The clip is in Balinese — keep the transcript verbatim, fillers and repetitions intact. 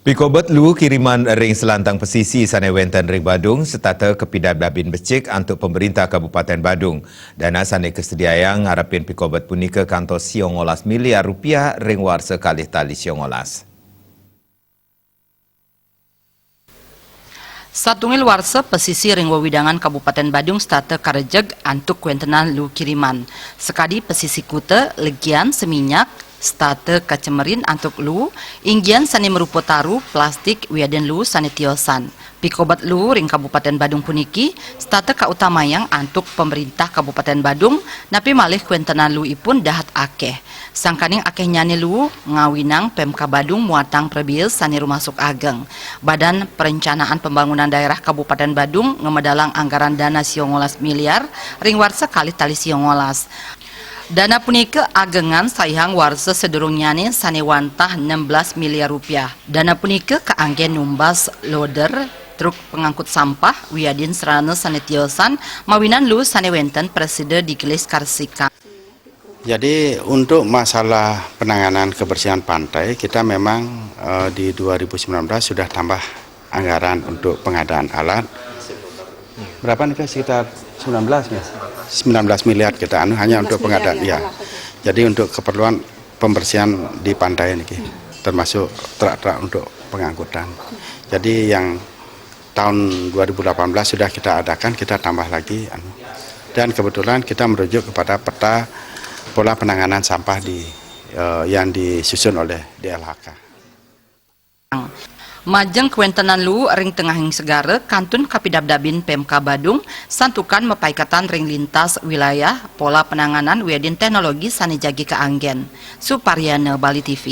Pikobet luu kiriman ring selantang pesisi sane wenten ring Badung, setata kapidabdabin becik antuk Pemerintah Kabupaten Badung. Dana sane kasediayang ngarepin pikobet punika kantos siangolas miliar rupiah ring warsa kalih tali siangolas. Satunggal warsa pesisi ring wewidangan Kabupaten Badung setata karejeg antuk kwentenan luu kiriman. Sakadi pesisi kuta, legian, seminyak, setata kacemerin antuk luu, inggian sane marupa taru, plastik, wiadin luu sane tiosan. Pikobet luu ring Kabupaten Badung puniki setata kautamayang antuk Pemerintah Kabupaten Badung, napi malih kwentenan luuipun dahat akeh. Sangkaning akehnyane luu ngawinang Pemkab Badung muatang prabea sane rumasuk ageng. Badan Perencanaan Pembangunan Daerah Kabupaten Badung ngamedalang anggaran dana siangolas miliar ring warsa kalih tali siangolas. Dana punika agengan saihang warsa sadurungnyane sane wantah enam belas miliar rupiah. Dana punika kaanggen numbas loader, truk pangangkut sampah, wiadin sarana sane tiosan, mawinan luu sane wenten prasida digelis karsikan. Jadi, untuk masalah penanganan kebersihan pantai, kita memang, eh, di dua ribu sembilan belas sudah tambah anggaran untuk pengadaan alat. Berapa nih, Kak? Sekitar sembilan belas ya? Sembilan belas miliar kita anu hanya untuk pengadaan, ya. Jadi, untuk keperluan pembersihan di pantai niki, termasuk truk-truk untuk pengangkutan. Jadi, yang tahun dua ribu delapan belas sudah kita adakan, kita tambah lagi, anu. Dan kebetulan kita merujuk kepada peta pola penanganan sampah di, eh, yang disusun oleh D L H K. Majeng kwentenan luu ring tengahing segara kantun kapidabdabin Pemkab Badung, santukan mapaiketan ring lintas wilayah, pola penanganan wiadin teknologi sane jagi kaanggen. Supariana, Bali T V.